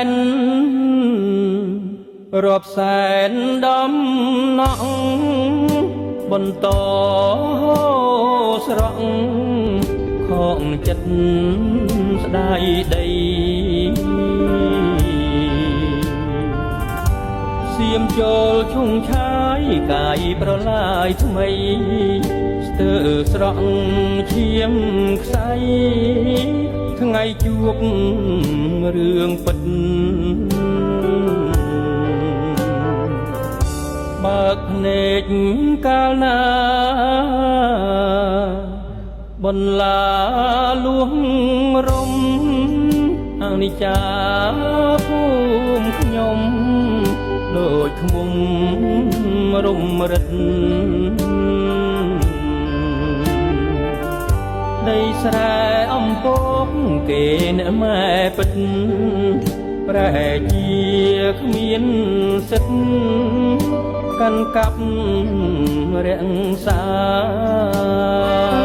នរាប់សែនដំណក់បន្តស្រក់ខងចិត្តស្ដាយដីសៀមចូលឈុងឆាយកាយប្រឡាយថ្មីស្ទើស្រក់ឈាមខ្សៃថ្ងៃជួបរឿងពិតបើកភ្នែកកាលណាបន្លាលួងរំអនិច្ចាភូមិខ្ញុំដូចឃ្មុំរុំរិតដីស្រែអំពកគេអ្នកម៉ែពិតប្រែជាគ្មានសិទ្ធកាន់កាប់រក្សា។